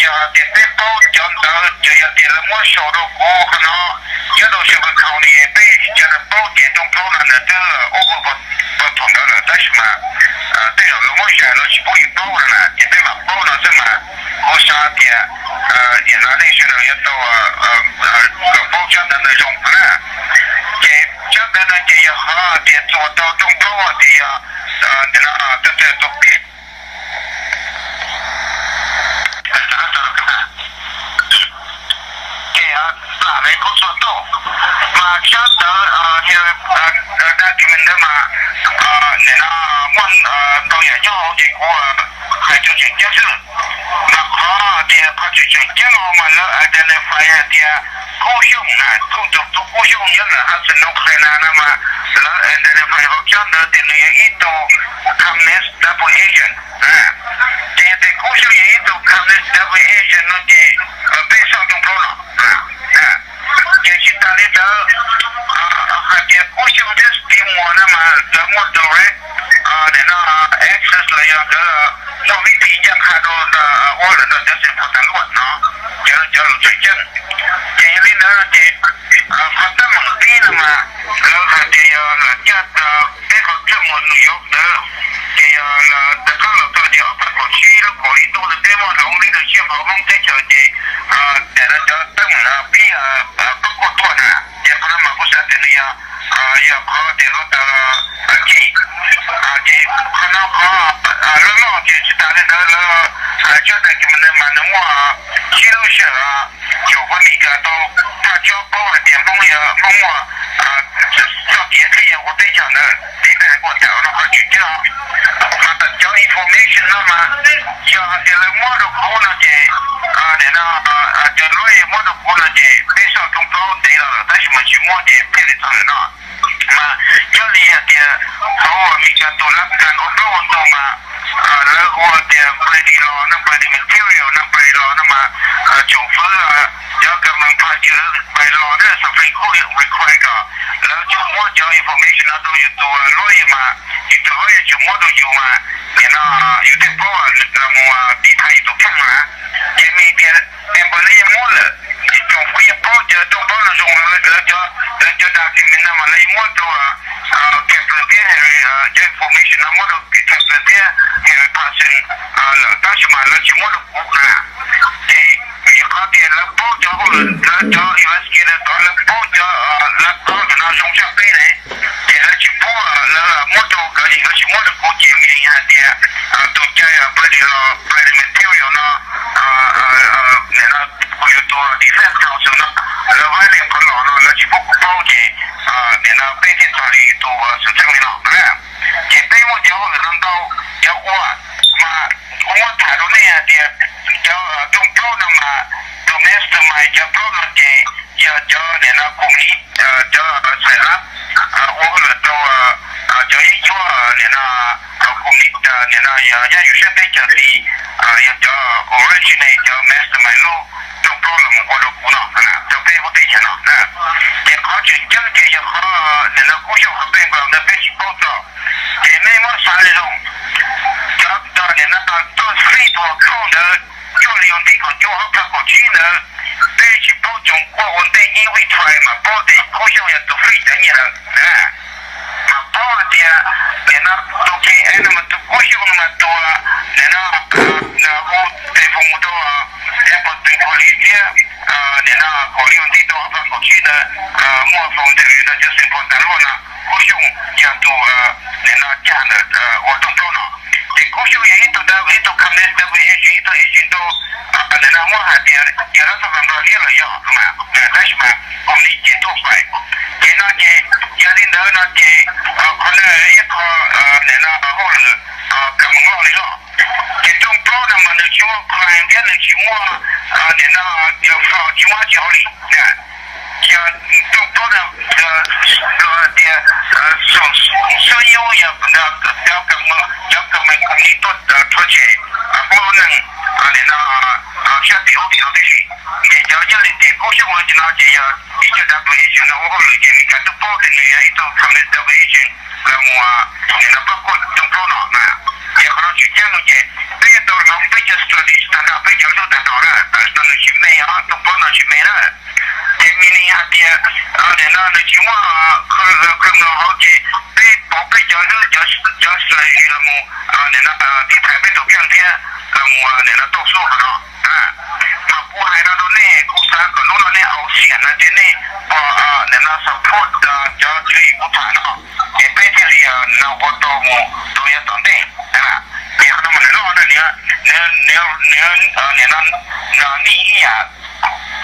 Tias peb paub cov ntawd ces yog tias lawv muab show rau kuv qhov no, nyob rau Sherburne County, peb cia li paub ces rooj plaub no nws twb over pov thaum ntawd lawm, tab sis mas tej zaum lawv muab zais los tsis pub yus paub no na, ces peb mam paub no xwb mas. Kuv xav tias nim no nej sawv daws yuav tau kom paub tsab ntawv ntawd zoo na. Ces tsab ntawv no ces yog qhov tias txuas tau rooj plaub tias yog nim no tau tau pib Ces plam me kub txhua tuaj, mas tsab ntawv document ntawd mas nim no muaj tau yam nyob hauv ces kuv hais cov tseem ceeb xwb. Mas qhov tias qhov tseem ceeb no mas lawv identify hais tias Kub Xyooj na, kuj tus tub Kub Xyooj nyob ntawm Hudson, North Carolina no mas lawv identify hauv tsab ntawv tias nws yog ib tug communist double agent. Ces yog tias Kub Xyooj yog ib tug communist double agent no ces peb xauj rooj plaub no. Ces tsis tas li ntawd, hais tias Kub Xyooj thiab Steve Moore no mas lawv muaj direct, nim no access los yog nkawd muaj vib thim ncaj qha rau ua lawm ntawm cov xeem phos tas luaj no, cov cov lus tseem ceeb. Ces yog li ntawd no ces qhov teeb meem pib no mas lawv hais tias yog lam caj peb qhov tswj mus New York ntawd, ces yog lawv rov qab los txog tias ob phav kaum tsib lub kaum hli ntuj ntawd peb muaj hloov li ntawd tsiaj npawv Hmoob teb chaws ces nim no cov teeb meem pib pab kuaj tuaj na. Ces qhov no mas kuv xav tias nws yog, yog qhov tias lub taw ci, ces qhov no qhov loj loj ces tsis tas li ntawd lawv, tsab ntawv ces mas nws mas nws muaj tsib lub sij hawm, yus pab Meskas tau thaj tsob paub hais tias Hmoob yog Hmoob muaj txoj kev qhib yawg ua teb chaws ntawd, tib pliag kuj tawm no qhov tseem ceeb os. Mas cov information no mas yog hais tias lawv muab rau kuv no ces, nim no cov lawyer muab rau kuv no ces peb xauj rooj plaub ntev los lawm tab sis mas tsis muab ces peb li txog lawm no. Mas nyob li hais tias hauv Meskas tus lab kas ua plaub ua ntug mas lawv hu tias Brady law no, Brady material no, Brady law no mas tsoom fwv cov government project Brady law no Supreme Court require kom lawv tsuas muab cov information no rau yus tus lawyer mas, yus tus lawyer tsuas muab rau yus mas, nim no yus thiaj paub los mus tiv thaiv yus tus kheej na. Ces me tias Amber lawv yeej muab lawm, ces tsoom fwv yeej paub cov rooj plaub no zoo, lawv cov, lawv cov document no mas lawv yeej muab rau Kevin thiab Harry, cov information no muab rau Kevin thiab Harry Parsons lawm tab sis mas lawv tsis muab rau kuv na. Ces vim qhov tias lawv paub cov hauj lwm, lawv cov investigator tod lawv paub cov lab tod ntawm no zoo tshaj peb ne, ces lawv tsis pub, lawv muab rau nkawd ces nkawd tsis muab rau kuv ces vim hais tias tus cai Brady law, Brady material no, nim no kuv yus tus defense counsel no lawv violate qhov law no lawv tsis pub kuv paub ces nim no peb thiaj txog li tus xwm txheej li no. Ces peb muaj cov hauj lwm no ntau, cov ua mas kuv muab tham rau nej hais tias cov rooj plaub no mas tus mastermind cov plaub no ces yog cov nim no company, cov xais lab ua hauj lwm rau cov yeeb ncuab nim no company nim no yog nyob yus sab teb chaws tid, yog cov originate cov mastermind lub rooj plaub los mus ua rau kuv no, rau peb lub teb chaws no. Ces qhov tseem ceeb ces yog qhov nim no Kub Xyooj qhov background ntawd peb tsis paub txog. Ces nej muab xav li zoo, cov nim no tuaj free tus account ntawd cuaj hli ua ntej kaum cuaj ob phav kaum tsib ntawd, peb tsis paub tsoom kuaj ua ntej ib vij try mas paub tias Kub Xyooj yog tus free cov nyiaj lawm. Mas paub hais tias nim no tus K N mas tus Kub Xyooj mas tus nim no hu tes foos mus rau Apple tus kaum hli thiab nim no kaum hli ua ntej rau ob phav kaum tsib ntawd muaj foos ntawm cov xeem phos tas luaj no Kub Xyooj yog tus nim no caj ntawm ua rooj plaub no. Ces Kub Xyooj yog ib tug, ib tug communist, ib tug agent rau nim no muab hais tias yog lab txoj Nplog thiab los yog mas, tab sis mas company ces tuaj fail. Ces no ces yog li ntawd no ces qhov no ib qho nim no hauj lwm kam mus loj li loj. Ces rooj plaub no mas nws tsis muaj client thiab nws tsis muaj nim no yog fraud tsis muaj dab tsi hauv li. Yog rooj plaub no luag tias xub nyub yog cov, cov company tuaj rhuav tshem Hmoob lub neej nim no sab tim ub tim no tib si. Ces cov nyob li tias Kub Xyooj no ces no ces yog ib co dab plis no ua hauj lwm ces Meskas twb paub tias nws yog ib tug communist double agent los mus nim no pab kuaj rooj plaub no. Ces qhov no tsis ceeb no ces peb yuav tau hloov peb cov strategy tag nrho, peb cov lub tag nrho na. cov strategy los mus nim no tiv thaiv peb tus kheej thiab los mus nim no tau xub no. Mas kuv hais no rau nej, kuv xav kom hnub no nej au xiam no ces nej pom nim no support cov tswv yim kuv tham no, ces peb thiaj li nim no ua tau mus rau yav tom ntej. Ces qhov no mas nws loj na, nws, nws nim no nij ib yam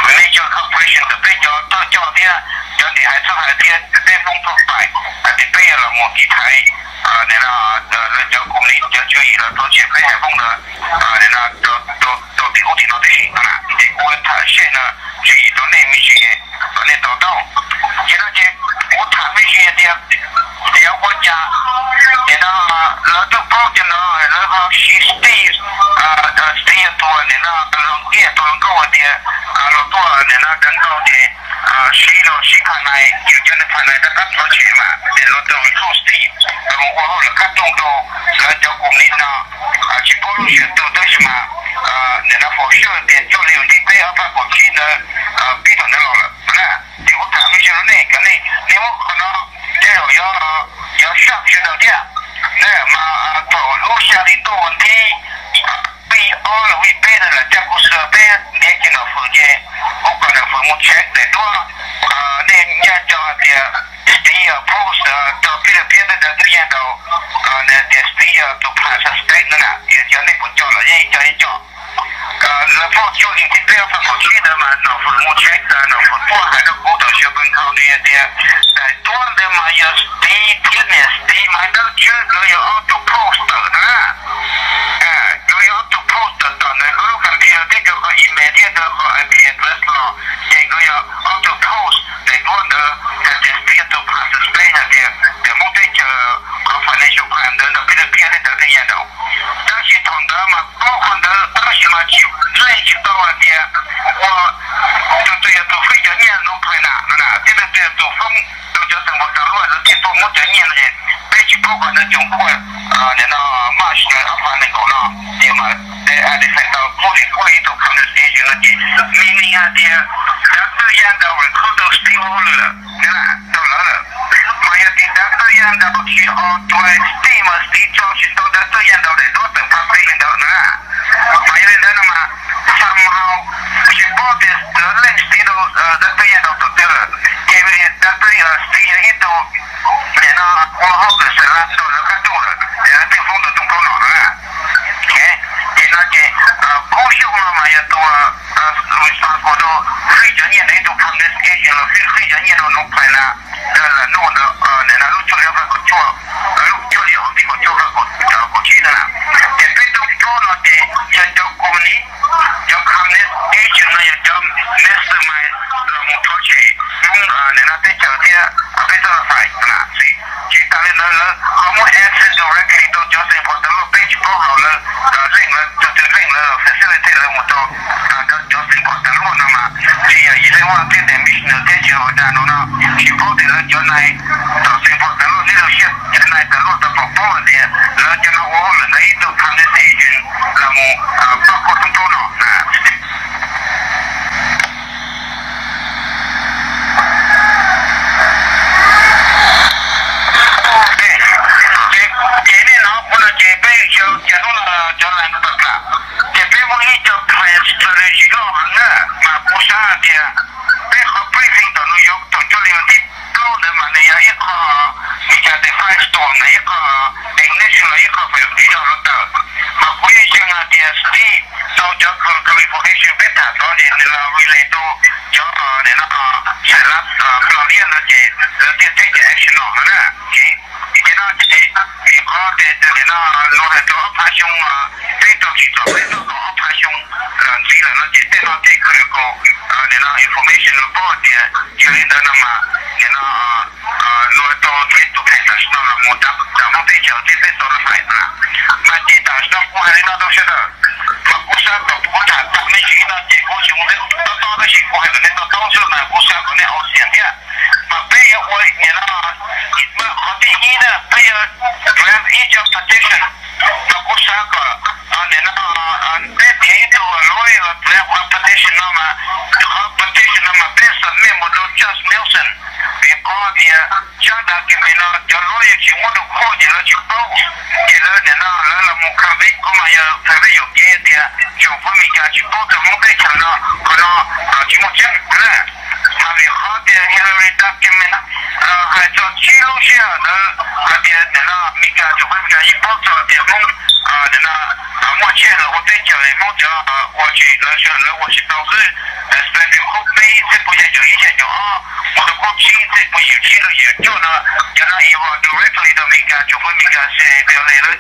major corporation ntawm peb cov thawj coj thiab cov nim hais txhawb hais thiab peb Hmoob thoj pais hais tias peb yuav los mus tiv thaiv nim no lawv cov company cov tswv yim los rau tsev peb haiv Hmoob ntawd nim no rau tim ub tim no tib si. Ces kuv tham seb no tswv yim rau nej me ntsis kom nej to taub. Ces no ces kuv tham me ntsis tias tias ua cas nim no lawv twb paub cov no lawv ho siv Steve, Steve tus nim no los kiag tus hluas nkauj hais tias los tuaj nim no deev tau ces siv los siv phaj nais, yus cov niag phaj nais rov qab rhuav tshem mas ces luag tus recruit Steve los mus ua hauj lwm qab rooj rau lawv cov company no. Tsis paub lub sij hawm twg tab sis mas nim no for sure tias cuaj hli vas thib peb ob phav kaum tsib ntawd pib thaum ntawd los lawm na. Ces kuv tham me ntsis rau nej kom nej, nej muab qhov no tej zaum yuav, yuav saj sawv daws thiab. Mas thaum lub xya hli tuaj vas thib peb ob los vas peb ntawd lam caj kuv xav peb ntiav kiag Nom Fwm ces kuv kom Nom Fwm mus check daim duab, nej nco ntsoov hais tias Steve post rau Philippines tej ntawd twb yaj ntau, tias Steve tus phaj suspect ntawd na, yog nej puas coj los yeej coj yeej coj. Lawv post cuaj hli vas thib peb ob phav kaum tsib ntawd mas Nom Fwm mus check, Nom Fwm tuaj hais rau kuv tom Sherburne County tias daim duab ntawd mas yog Steve thiab niam Steve mas dawb tswb, nkawd yog ob tug post tawm na. Nkawd yog ob tug post tawm tom ntawd nkawd lub computer thiab nkawd qhov email thiab nkawd qhov I P address los ces nkawd yog ob tug post daim duab ntawd hais tias Steve tus phaj suspect hais tias tias Hmoob teb chaws qhov financial crime ntawd ntawm Philippines tej ntawd twb yaj ntau. Tab sis thaum ntawd mas paub qhov ntawd tab sis mas tsis leej tsis tau hais tias ua tus twg yog tus fij cov nyiaj no phais na no na, thiab tus twg yog tus foob rau cov xeem Npaus Tav Luaj lawv thiaj tuaj muab cov nyiaj no ces peb tsis paub qhov ntawd tsoom kuaj nim no March ntawd ob phav nees nkaum no ces mas de a de feem tau kuj li kuaj ib tug communist agent no ces meaning hais tias dav tawj yaj ntau recruit tau Steve ua hauj lwm lawm, rau lawv lawm. Mas yog tias dav tawj yaj ntau tsis o tuaj Steve mas Steve tso tsis tau dav tawj yaj ntau daim duab tawm pha peb li ntawd na. Mas yog li ntawd no mas somehow tsis paub tias lawv leej Steve tau dav tawj yaj ntau thaum twg lawm. Ces vim dav tawj Steve yog ib tug nim no ua hauj lwm Xais Laj rau lawv qab rooj lawm es lawv thiaj foob rau rooj plaub no na. Ces no ces kub xyoob no mas yog tus responsible rau fij cov nyiaj ntawd ib tug communist agent los fij cov nyiaj rau no phais na. Ntawd lawm nuj ntawd nim no lub cuaj hli ob phav kaum cuaj, lub cuaj hli ob phav kaum cuaj, kaum tsib ntawd na. Ces peb rooj plaub no ces yog cov company, cov communist agent no yog cov mastermind los mus rhuav tshem Hmoob nim no teb chaws thiab peb txoj laj fais na. Tsis tas li ntawd lawv ho muab access directly rau cov xeem Npaus Tav Luaj, peb tsis paub hais lawv leej lawv tus twg leej lawv facilitate lawv mus rau cov xeem Npaus Tav Luaj no mas tsis yog yim leej vaj thiab tias missioner thiab tsis hais dag no no, tsis paub tias lawv cov nai tom xeem Npaus Tav Luaj leadership, cov nai Tav Luaj tau pom paub hais tias lawv cov no ua hauj lwm ntawd ib tug communist agent los mus pab kuaj rooj plaub no na. Ces nej hnov kuv no ces peb yuav cia hnub no cov lais no tawm plam, ces peb muaj ib co plan strategy loj heev na, mas kuv xav hais tias peb qhov briefing tom no yuav thaum cuaj hli vas thib plaub ntawd mas nws yog ib qho, ib co tias firestorm na, ib qho ignition los ib qho fais video los tawm. Mas kuv yeej ntseeg hais tias Steve tau cov clarification peb tham tod ces nws los relay rau cov nim no Xais Laj Nplog Liab no ces lawv thiaj take action no na. Ces no ces vim qhov tias nim no luag hais tias ob phav xyoo, peb rau tsis txog peb rau kaum ob phav xyoo los ntxiv lawm no ces tej no tej critical nim no information los paub tias yog li ntawd no mas nim no luag tau tej tus pheej tam sim no los mus rau Hmoob teb chaws thiab peb txoj laj fais na. Mas ces tam sim no kuv hais li no rau sawv daws, mas kuv xav kom kuv tham tag me ntsis no ces kuv tsis mus tob tob tab sis kuv hais kom nej to taub xwb mas kuv xav kom nej au xiam thiab. Mas peb yuav ua nim no, mas qhov thib ib na peb yuav draft ib co petition, mas kuv xav kom nim no peb tiav ib tug lawyer los draft qhov petition no mas, qhov petition no mas peb submit mus rau Judge Nelson, vim qhov tias tsab document no cov lawyer tsis muab rau court ces lawv tsis paub. tsis muaj tseeb na. Mas vim qhov tias Hillary document hais txog tsib lub sij hawm ntawd hais tias nim no Meskas tsoom fwv Meskas yeej paub txog tias Hmoob nim no muaj tsheb los ua teb chaws, Hmoob cov ua tsis, lawv ua tsis tau xwb. Especially khub peb txhiab puas xya caum ib xya caum ob mus rau khub tsib txhiab puas yim tsib rau yim cuaj no, cov no involve directly rau Meskas tsoom fwv Meskas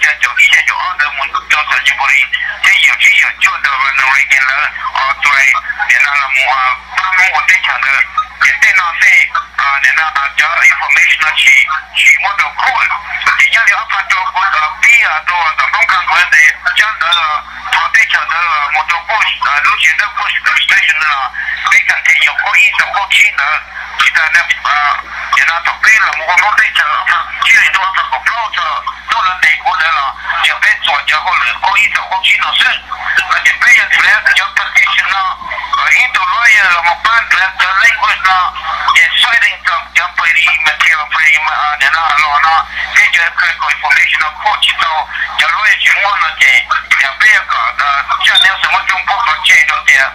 xya caum ib xya caum ob ntawd mus rau txog Xaiyuubuli thiab yim tsib yim cuaj rau Ronald Reagan lawv authorize nim no los mus pab Hmoob ua teb chaws ntawd. Ces tej no tej nim no cov information no tsis, tsis muab rau court. Ces nyob li ob phav rau kuv pib rau tom Hmoob Congress ntawd, cov ntawd thov teb chaws ntawd mus rau Bush, lub tsev dawb Bush administration ntawd los peb continuous qub ib txog qub tsib ntawd. Tsis tas nim no thaum peb los mus ua Hmoob teb chaws ob phav tsib hlis ntuj ob phav kaum plaub txog ntuj lawv ntes kuv ntawd los yog peb txuas cov hauj lwm qub ib txog qub tsib no xwb. Ces peb yuav draft cov petition no kom ib tug lawyer los mus pab draft cov language no, ces citing from cov pleading material, pleading nim no los no, peb cov critical information no quote tsis tau, cov lawyer tsis muab no ces yog peb yuav kom tsa neb xwm muab rooj pub qhov tseg rau tias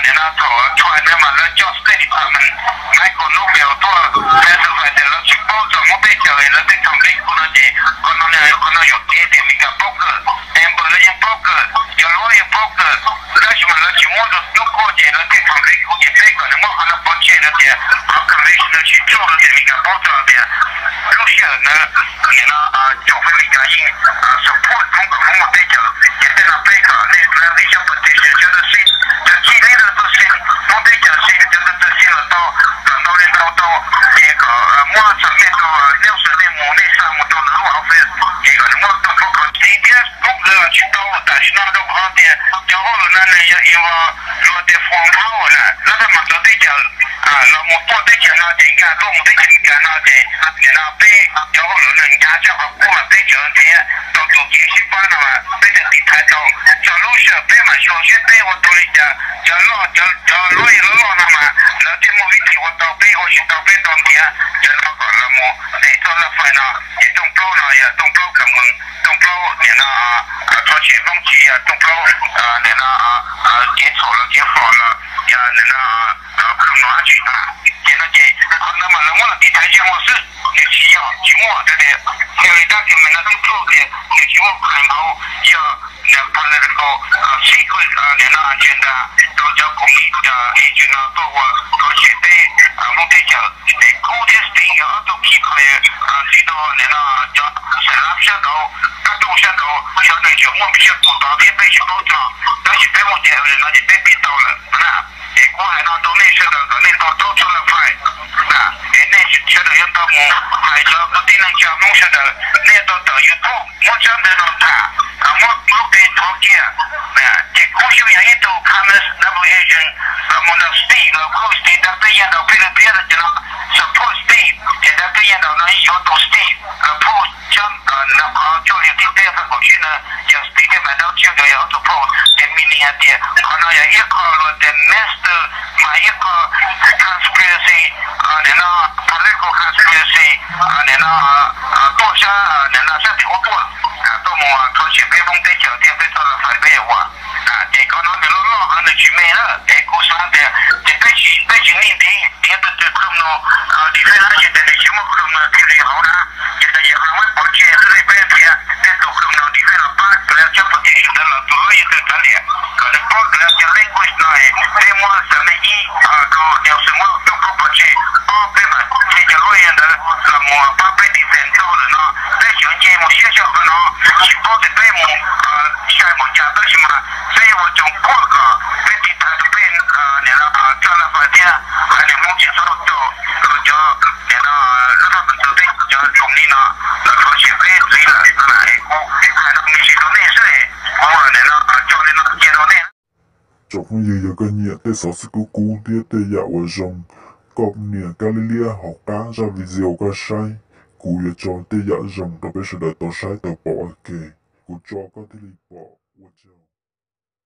nim no thaum try ntawd mas lawv coj State Department Michael Newfeld tuaj testify tias lawv tsis paub txog Hmoob teb chaws, lawv tej complaint kuv no ces qhov no, qhov no yog kev tias Meskas paub kawg, Amber lawv yeej paub kawg, cov lawyer paub kawg, tab sis mas lawv tsis muab rau lub court ces lawv tej complaint kuv ces peb kom nws muab qhov no pov tseg rau tias qhov conviction no tsis true rau tias Meskas paub txog tias lub sij hawm ntawd nim no tsoom fwv Meskas yeej support Hmoob kom Hmoob ua teb chaws. Ces tej no peb kom nej draft ib co petition cov tau xij, cov txij li tau xij, Hmoob teb chaws xij, cov tau xij los tau, kom ntau li ntau tau, ces kom muab submit rau Nelson nej mus, nej xa mus rau nws lub office, ces kom nws muab tau rau kom txiv thiab Hmoob ntawd los tsis tau tam sim no rau qhov tias cov hauj lwm no nws yog involve luag tias foreign power na, lawv tab mas txawv teb chaws los mus tuaj teb chaws no ces nkag tuaj mus teb chaws Meskas no ces nim no peb cov hauj lwm no ncav tshaj qhov qub mas peb tseem nrhiav tau tus kev sib pab no mas peb thiaj tiv thaiv tau. Txog lub sij hawm peb mam xyuas seb peb ua tau li cas. Cov loj, cov loj loj loj no mas lawv thiaj muaj vib thim ua tau, peb ua tsis tau peb tau nrhiav cov no kom los mus ntes txoj laj fais no. Ces rooj plaub no yog rooj plaub kam mus, rooj plaub nim no thov tshem Hmoob tsis yog rooj plaub nim no kev txhaum los kev fom los yog nim no khwv no dab tsi tas. Ces no ces qhov ntawd mas lawv muab los tiv thaiv ntsia ua xwb, nws tsis yog, tsis muaj rau tias Hillary document no twb prove tias nws tsis muaj qhov ntawd, yog nws political secret nim no agenda rau cov koom lis agent no tuaj ua thov tshem peb Hmoob teb chaws. Ces kuv thiab Sting yog ob tug key player ntxiv rau nim no cov xeem lab sab nraud, kab rooj sab nraud, xyov nws tseem muaj npis sab tus tod thiab peb tsis paub txog, tab sis peb muaj cai nim no ces peb piv tau lawm na. Ces kuv hais no rau nej sawv daws kom nej tau taub txoj laj fais na, es nej sawv daws yuav tau mus hais cov kwv tij neej tsa Hmoob sawv daws, nej yuav tau tawm YouTube muab tsab ntawv no tham, muab lub npe thov kiag. Ces kuv xyuas yog ib tug Thomas W. Edison los mus nrog Steve los kuj Steve Dr. Yaj Daus peb lwm piab los ces no support Steve, ces Dr. Yaj Daus no yuav tus Steve los post tsab nrog qhov cuaj hlis thib peb phav kaum tsib na, yog Steve thiab Maiv Dawb Tswb nkawd yog ob tug post, ces meaning hais tias qhov no yog ib qho luag tias master, mas ib qho conspiracy, nim no political conspiracy, nim no tuaj sab, nim no sab tim ub tuaj, tuaj mus thov tshem peb Hmoob teb chaws thiab peb txoj laj fais peb yuav ua. Ces qhov no nws loj loj qhov nws tsis me na, es kuv xav tias ces peb tsis, peb tsis nij ntiv tiav tus twg criminal defense, tias nws tsis muaj criminal activity hauv na. Ces tas yam qhov muab pov tseg xwb li peb tias tej tus criminal defense los pab lawv cov position ntawd los tus lawyer twg kav liam kom nws paub lawv cov language no, peb muab xav me ib rau niam xwm muab rau pov tseg, ob peb mam thiaj cov lawyer ntawd los mus pab peb defend tau lawm no. Peb yuav nce mus siab zog qhov no, tsis paub tias peb mus sai mus ncaj tab sis mas peb ua tsoom kuaj kom peb tiv thaiv rau peb nim no txoj laj fais thiab hais tias Hmoob tsis txhob rau luag cov nim no lub thaj pes txwv peb cov koom ni no los thov tshem peb ntxiv lawm no na. Es kuv hais no me ntsis rau nej xwb, kuv nim no tso li no cia rau nej. Tsoom phooj ywg, yog koj nyiam tej xov xwm kub kub thiab tej yam uas zoo, koj nias kab liab liab hauv qab zaj video koj saib, kuv yuav tso tej yam zoo rau peb sawv daws tau saib tau pom ua ke, kuv tso koj thiaj li pom. Ua tsaug.